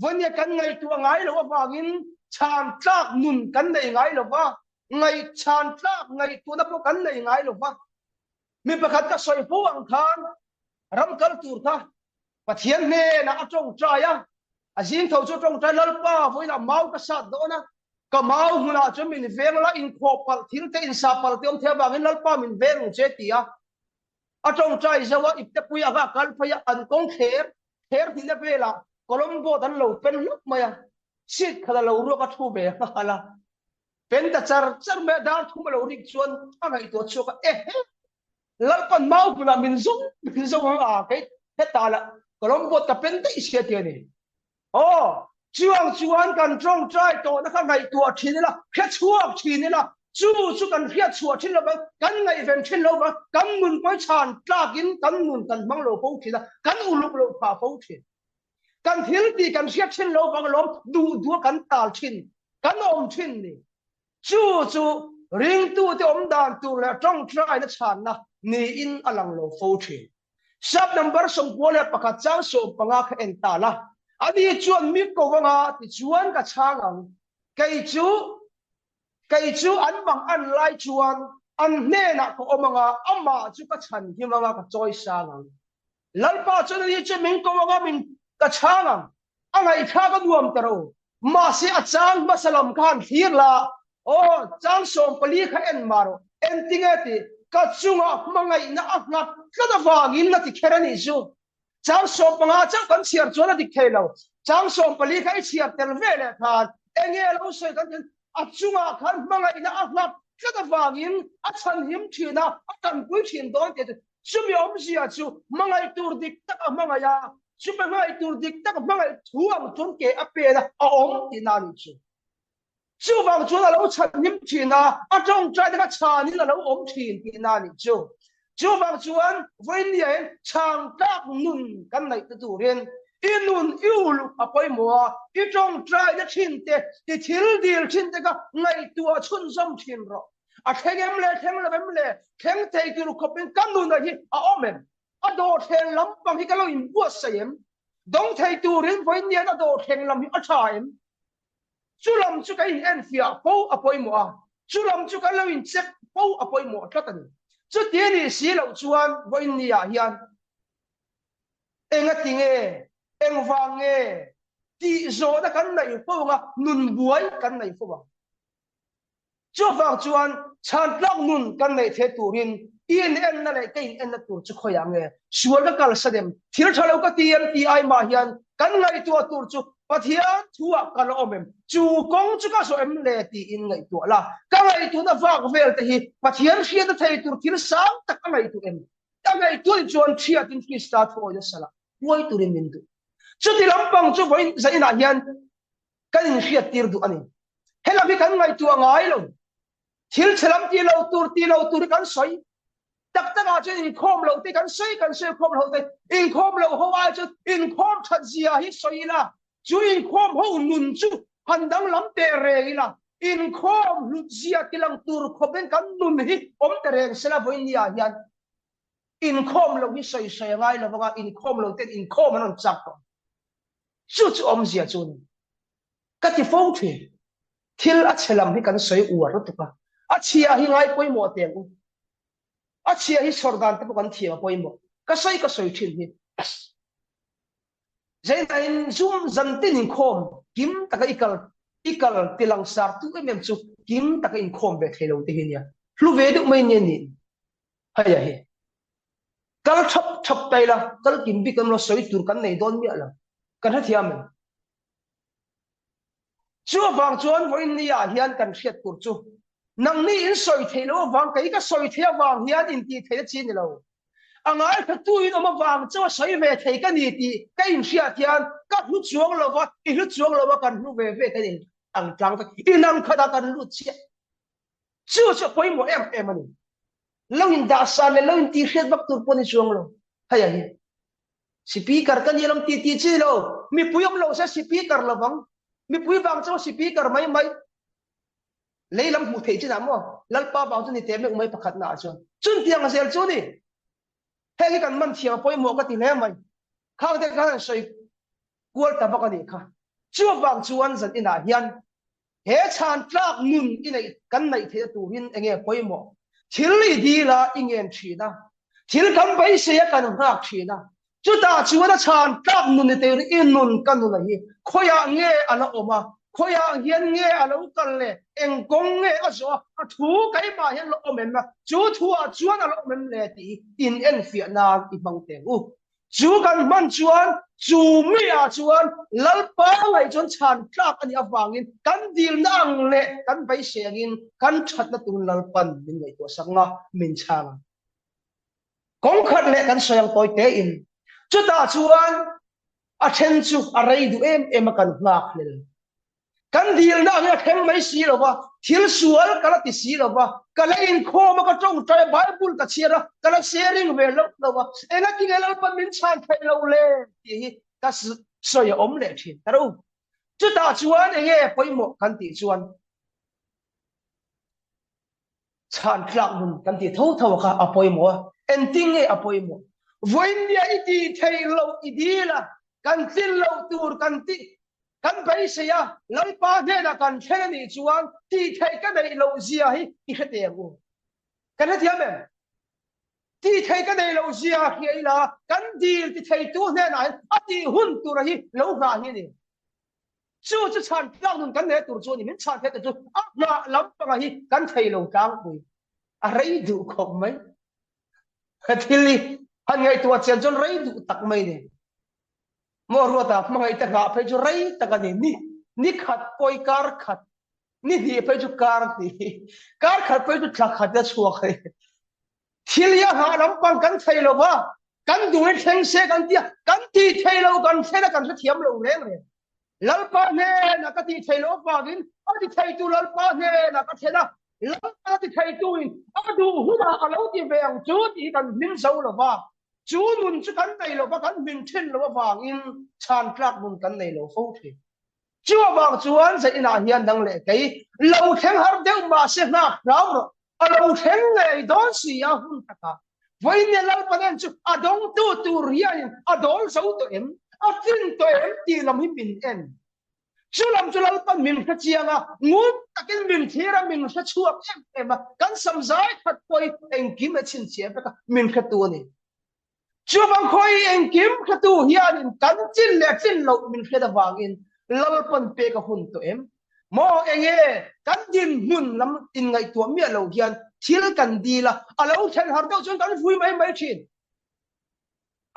vawiin kan ngaihtuah ngai loh avangin chhan tlak nun kan nei ngai lo va, ngaihchhan tlak ngaihtuahna pawh kan nei ngai lo va. Mi pakhat ka sawi fo ang khan ram kal tur kha Pathian hnenah a tawngtai a, a zing tho chu a tawngtai, Lalpa, vawiinah mau ka sat dawn a, ka mau hmunah chuan min veng la, inkhawh palh thil te, insa palh te awm thei avangin Lalpa min veng ang che ti a. A tawngtai zo a, iptepui anga a kal phei a, an kawng thler, thler hnihna velah Colombo an lo pen hlauh mai a, seat khat a lo ruak a thu ve nghal a. Pen ta char char mai a, dar thum a lo rik chuan a ngaihtuah chhuak a, ehe! Lalpan mau hmunah min zawng min zawng ang a, kei hetah lah ka lawm bawt ka pen daih sia ti a ni. Aw, chuang chuan kan tawngtai tawhna kha ngaihtuah thin ila, hre chhuak thin ila, chu chu kan hriat chhuah thin lo vang, kan ngaihven thin lo vang, kan nun pawi chhan tlakin kan nun kan hmang lo fo thin a, kan uluk loh phah fo thin. Kan thil tih kan hriat thin lo vang lawm duh duh a kan tal thin, kan awm thin ni. Chu chu ringtute awm dan tur leh tawngtaina chhanna niin a lang lo fo thin. Sap number 91 chang 15 kha en ta la, ani chuan mi ko anga tichuan ka chhang ang, kei chu kei chu an mang an lai chuan an hnenah ka awm anga amah chu ka chhan him anga ka chawi sang ang. Lalpa chuan ani chu min ko anga min ka chhang ang, a ngaihthlak a nuam ta ro. Mahse a chang hmasa lam kha han thlir la, aw chang 14 kha en mah rawh, engtinge tih ka chungah hmangaihna a nghat tlat avangin a ti kher a nih chu. Chang 15 chauh kan chhiar chuan a dik thei lo, chang 14 kha i chhiar tel ve leh khan enge a lo sawi kan ti a chungah khan hmangaihna a nghat tlat avangin a chhanhim thin a, a tanpui thin dawn tih a ti. Chumi awmzia chu hmangaih tur dik tak a hmangaih a, chumi hmangaih tur dik tak a hmangaih thu ang chuan ke a pen a, a awm tihna a nih chu. Chuvang chuan a lo chhanhim thin a, a tawngtaina kha chhanin a lo awm thin tihna a nih chu. Chuvang chuan vawinia hian chhang tlak nun kan neih te turin i nun i uluk a pawimawh a, i tawngtaina thin te, i thil dil thin te kha ngaihtuah chhunzawm thin rawh. A thleng em le, thleng lo em le, thleng thei tur khawpin ka nunah hi a awm em? A dawhthleng lampang hi ka lo inbuatsaih em? Dawng thei turin vawiin hian a dawhthleng lam hi a tha em? Chu lam chu ka inenfiah fo a pawimawh a, chu lam chu kan lo incheck fo a pawimawh tlat a ni. Chuti a nih si loh chuan vawiin niah hian engati nge, engvang nge tih zawhna kan nei fo ang a, nun buai kan nei fo ang. Chuvang chuan chhantlak nun kan neih theih turin i inenna leh ka inenna tur chu khawiah nge sual ka kalsan em? Thil tha lo ka ti em tih ai mah hian kan ngaihtuah tur chu Pathian thuah ka la awm em? Chu kawng chu ka zawh em le tiin ngaihtuah la. Ka ngaihtuahna vak vel te hi Pathian hriatna thei tur thil sang tak a ngaihtuah em? Ka ngaihtuah ni chuan hriatin Krista thuawina salah huai turin min duh. Chuti lampang chu vawiin zainah hian kan inhriattir duh a ni. Helam hi kan ngaihtuah ngai lo. Thil chhe lam ti lo tur ti lo tur hi kan sawi. Tak takah chuan inkhawm loh te kan sawi kan sawi khawm loh te. Inkhawm loh ho ai chuan inkhawm that zia hi sawi ila, chu inkhawm ho nun chu han danglam teh reng ila, inkhawm hlut zia tilang tur khawpin kan nun hi awm ta reng sela vawiin ni ah hian inkhawm loh hi sawi sawi a ngai lo vanga inkhawm lo ten inkhawm an rawn chak tawh. Chu chu awmzia chu a ni. Ka ti fo thin. Thil a chhe lam hi kan sawi uar lutuk a, a chhia hi ngai pawimawh teh ang u. A chhia hi sawr dan te pawh kan thiam a pawimawh. Ka sawi ka sawi thin hi. Zeinain zum zantin inkhawm kim taka i kal i kal ti langsar tu em em chu kim taka inkhawm ve thei lo te hi nia. Hlu ve deuh mai nia ni. Hei a hi. Kal thap thap ta ila, kal kim bik em lo sawi tur kan nei dawn miah lo. Kan hrethiam em? Chu avang chuan vawiin ni ah hian kan hriat tur chu nangni in sawi theih loh avang kei ka sawi theih avang hian intih theihna chi ni lo. A ngaithla tu in awm avang chu a sawi ve thei ka ni tih ka inhriat hian ka hlu chuang lo va, i hlu chuang lo va kan hlu ve ve kan in ang tlang vek. Inang khatah kan lut chiah. Chu chu a pawimawh em em a ni. Lo indahsan leh lo intihhriat vak tur pawh ni chuang lo. Hei a hi. Speaker ka ni lam ti ti chi lo. Mipui awm lo se speaker lovang. Mipui vang chu speaker mai mai. Lei lam hmuh theih chinah maw Lalpa vang chu ni te meuh mai pakhat na ah chuan. Chuntiang zel chu ni. Heng hi kan man thiam a pawimawh ka ti hle mai. Khang te khan an sawi kual ta vak a nih kha. Chuvang chuan zan inah hian He chhan tlak nun i neih kan neih theihna turin enge pawimawh? Thil i dil a, i ngen thin a, thil kan beisei a kan nghak thin a, chutah chuan a chhan tlak nun ni turin i nun ka nun a hi khawiah nge a la awm a, khawiah hian nge a lo kal le, eng kawng nge a zawh a, a thu keimah hian la awm em a, chu thuah chuan a la awm em le tih hi inenfiah nan i hmang teng u. Chu kan hman chuan chu mi ah chuan Lalpa ngaih chuan chhan tlak a nih avangin kan dilna ang leh kan beisei angin kan thatna turin Lalpan min ngaihtuah sak nga min chhang ang. Kawng khat leh kan sawi ang tawi tein chutah chuan a then chu a rei duh em em a kan nghak hlel. Kan dilna ang hi a thleng mai si lo va, thil sual ka la ti si lo va, ka la inkhawm a, ka tawngtai a, Bible ka chhiar a, ka la sharing ve loh lo va, engatinge Lalpan min chhan theih lo le tih hi ka sawi a awm leh thin ta ro. Chutah chuan enge pawimawh kan tih chuan chhan tlak nun kan tih tho tho kha a pawimawh a, engtin nge a pawimawh? Vawiinnia i tih theih loh i dil a, kan tlin loh tur kan tih kan beisei a, Lalpa hnenah kan thlen a nih chuan tih theih ka neih loh zia hi i hre teh ang u. Kan hrethiam em? Tih theih ka neih loh zia hria ila kan dil ti theitu hnenah hian a tih hun tura hi lo nghah hi a ni. Chu chu chhan tlak nun kan nei tur chu a ni. Min chhan theih te chu a nghah lampanga hi kan thei lo tlangpui. A rei duh khawp mai. Thil hi han ngaihtuah chian chuan rei duh tak mai ni. Maw Ruata hmangaih te nghah phei chu rei tak a ni. Ni ni khat pawi kar khat, ni hnih phei chu kar hnih, kar khat phei chu thla khat a chhuak a ni. Thil hi a nghah lampang kan thei lo va, kan duh in thleng se kan ti a, kan tih thei lo kan thlen a kan hrethiam lo reng reng. Lalpa hnenah ka tih thei loh avangin a ti theitu Lalpa hnenah ka thlen a, Lalpa ti theituin a duh hunah a lo ti ve ang chu tih hi kan hming zo lo va. Chu nun chu kan nei lo va, kan hming thin lo avangin chhan tlak nun kan nei lo fo thin. Chu avang chuan zai inah hian nang leh kei lo thleng har deuh mahse nghak hlau rawh, a lo thleng ngei dawn si a hun takah. Vawiin Lalpa nen chu a dawngtu tur hianin a dawl zo tawh em, a tlin tawh em tih lam hi min en. Chu lam chu Lalpa min hre chiang a, ngun takin min thlir a, min hre chhuak em em a, kan sam zai khat pawh hi engkim a chhinchhiah vek a, min hretu a ni. Chuvang khawi engkim hretu hianin kan chin leh chin loh min hriat avangin Lalpan pek a hun tawh em? Maw enge kan dinhmun lam inngaihtuah miah lo hian thil kan dil a, a lo thlen har deuh chuan kan vui mai mai thin.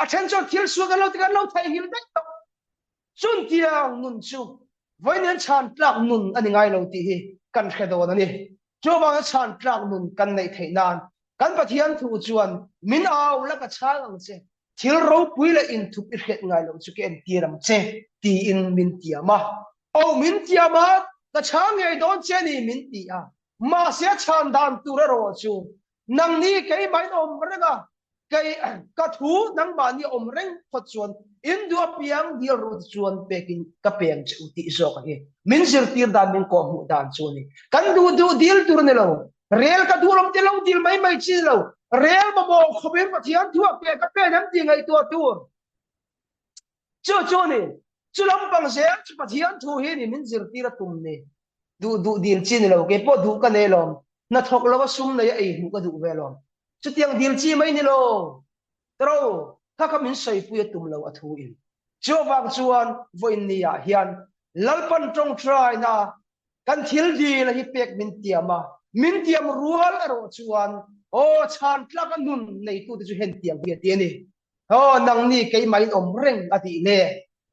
A then chuan thil sual kan lo ti kan lo theihnghilh daih tawh. Chuntiang nun chu vawiin chhan tlak nun a ni ngai lo tih hi kan hre dawn a ni. Chuvanga chhan tlak nun kan neih theih nan kan Pathian thu chuan min au la ka chhang ang che, thil ropui leh inthup i hriat ngai loh chu ka entir ang che tiin min tiam a. Aw min tiam a, ka chhang ngei dawn che a ni min ti a. Mahse a chhan dan tur erawh chu nangni keimah in awm reng a, Kei ka thu nangmahni a awm reng phawt chuan in duh apiang dil ru te chuan pekin ka peng che u tih zawk a hi min zirtir dan min kawhhmuh dan chu a ni. Kan duh duh dil tur a ni lo. Rel ka duh lawm ti lo dil mai mai chi lo. Rel mamawh khawpin Pathian thu a pe ka pen em tih ngaihtuah tur chu chu a ni. Chu lampang zel chu Pathian thu hi ni min zirtir a tum ni. Duh duh dil chi ni lo, kei pawh duh ka nei lawm. Hnathawk lo a sum nei a ei hmuh ka duh ve lawm. Chutiang dil chi mai ni lo. Tro, kha kha min sawipui a tum lo a thu in. Chuvang chuan vawiin ni ah hian Lalpan tawngtaina kan thil dil a hi pek min tiam a, min tiam rual erawh chuan aw chhan tlak a nun neitute chu hen tiam hi a ti a ni. Aw nangni keimah in awm reng a tih le.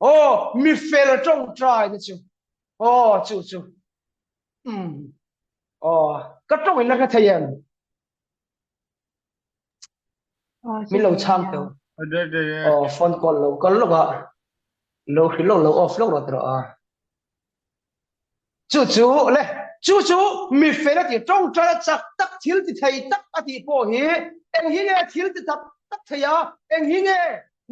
Aw mi fel tawngtaina chu aw chu chu umm aw ka tawng in la hre thei em? Min lo chhang teuh. Aw phone call lo kal lawk a lo hrilh lawk lo off lawk rawh tawh a. Chu chu le chu chu mi fel a ti tawngtai a chak tak thil ti thei tak a tih pawh hi eng hi nge thil ti tak tak thei a eng hi nge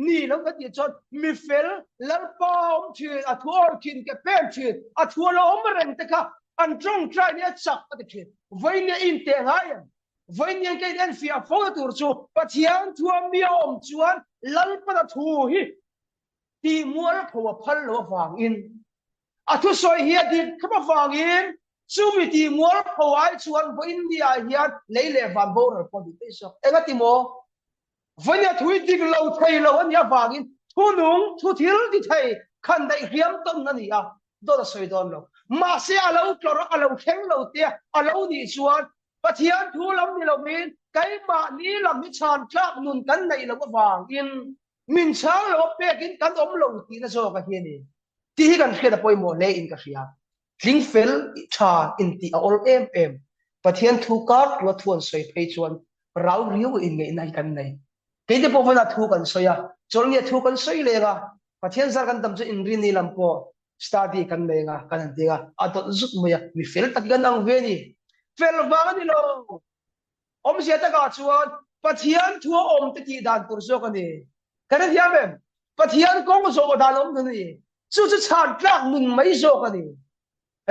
ni lo ka tih chuan mi fel lalpa awm thin a thu awm thin ke pen thin a thu a lo awm reng te kha an tawngtai nia chak a ti thin vawinia in teh ngai em Vawiin ka in enfiah fo na tur chu Pathian thua mi a awm chuan Lalpana thu hi tih mualpho a phal lo avangin a thusawi hi a dik thlap avangin chumi tih mualpho ai chuan vawiin ni ah hian lei leh van boral pawh a duh daih zawk. Engati maw? Vawiin a thu hi dik lo thei lo a nih avangin thunung thu thil ti thei khan daih hriam tawn a ni a, dawt a sawi dawn lo. Mahse a lo tlawrh a, a lo thleng lo te a lo nih chuan Pathian thu lam ni lovin keimahni lam hi chhan tlak nun kan neih loh avangin min chhang lo a pekin kan awm lo tihna zawk a hi a ni. Tih hi kan hriat a pawimawh hle in ka hria. Tling fel tha intih a awl em em. Pathian thu kar tua thu an sawi phei chuan rau riau inngeihna hi kan nei. Keite pawh vawiinah thu kan sawi a, chawlhnia thu kan sawi leng a, Pathian zar kan tam chu inrinni lam pawh study kan nei anga kan han ti a, a dawt zut mai a, mi fel tak hi kan ang ve a ni. Fel vang a ni lo. Awmzia takah chuan Pathian thu a awm te tih dan tur zawk a ni. Kan hrethiam em? Pathian kawng zawh dan awm dan a ni. Chu chu chhan tlak nun mai zawk a ni.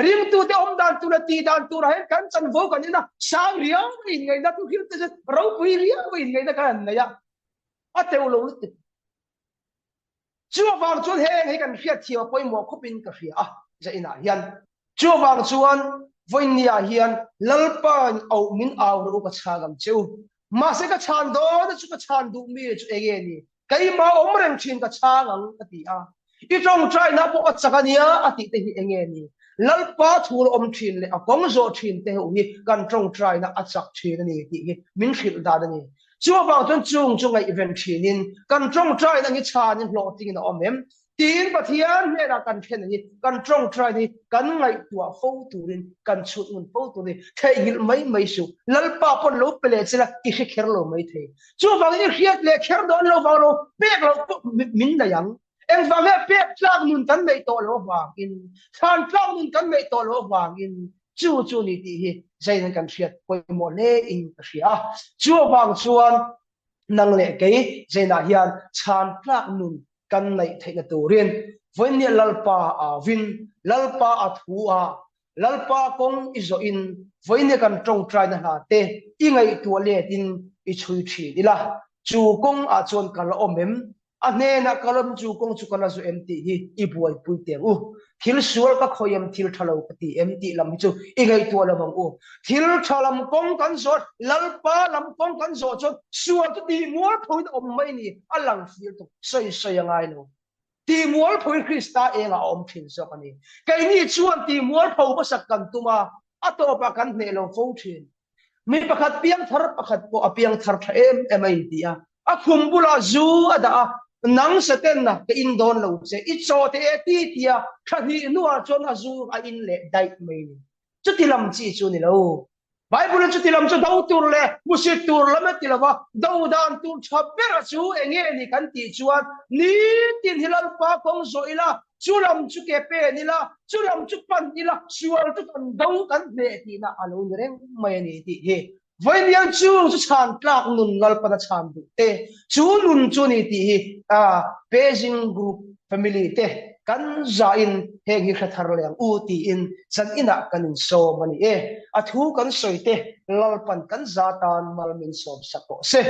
Ringtute awm dan tur leh tih dan turah hian kan chanvo kan en a, sang riau a inngaihna thu hil te chu ropui riau a inngaihna kan han nei a, a teuh lo lutuk. Chu avang chuan heng hi kan hriatthiam a pawimawh khawpin ka hria a, zainah hian. Chu avang chuan vawiinniah hian Lalpain auh min au rawh u ka chhan ang che u. Mahse ka chhan dawn a chu ka chhan duh mi chu enge ni? Keimah awm reng thin ka chhang ang ka ti a. I tawngtaina pawh a chak a nia a tih te hi enge ni? Lalpa thu la awm thin leh a kawng zawh thin te ho hi kan tawngtaina a chak thin a ni tih hi min hrilh dan a ni. Chu avang chuan chung chu ngaihven thinin kan tawngtaina hi chhanin hlawhtlingin a awm em? Tiin Pathian hnenah kan thlen hi kan tawngtaina hi kan ngaihtuah fo turin kan chhut ngun fo tur ni. Theihnghilh mai mai suh. Lalpa pawn lo pe leh chela i hre kher lo mai thei. Chuvangin i hriat leh kher dawn lo vang lo pek loh pawh min nei ang. Engvang nge pek tlak nun kan neih tawh loh avangin, thlan tlak nun kan neih tawh loh avangin chu chu ni tih hi Zain kan hriat pawimawh hle in ka hria a. Chu avang chuan nang leh kei Zainah hian chhan tlak nun kan neih theihna turin vawiinnia Lalpa avin, Lalpa a thu a, Lalpa kawng i zawhin vawiinnia kan tawngtaina hna te i ngaihtuah letin i chhui thin ila, chu kawng ah chuan ka la awm em? A hnenah ka lawm chu kawng chu ka la zu em tih hi i buaipui teh ang u. Thil sual ka khawih em, thil tha lo ka ti em tih lam hi chu i ngaihtuah lo ang u. Thil tha lam kawng kan zawh, Lalpa lam kawng kan zawh chuan sual chu tih mualphoin a awm mai ni, a lang fir tuk, sawi sawi a ngai lo. Tih mualphoin Krista engah a awm thin zawk a ni. Keini chuan tih mualpho hmasak kan tum a, a tawpah kan hneh lo fo thin. Mi pakhat piangthar pakhat pawh a piangthar tha em em a inti a, a khum bulah zu a dah a, nang Satanna ka in dawn lo che, i chaw te e ti ti a, tha hnih hnuah chuan a zu a in leh daih mai ni. Chuti lam chi chu ni lo. Bible-in chuti lam chu do tur leh hmusit tur lam a ti lo va, do dan tur tha bera chu enge ni kan tih chuan nitin hi Lalpa kawng zawh ila, Chu lam chu ke pen ila, chu lam chu pan ila, sual chu kan do kan hneh tihna a lo ni reng mai a ni tih hi Vawiinian chung chu chhan tlak nun Lalpana chhan duh te, chu nun chu ni tih hi Beijing Group family te kan zahin heng hi hre thar leh ang u tiin zan inah kan insawm a ni e. A thu kan sawi te Lalpan kan za tan mal min sawm sak rawh se.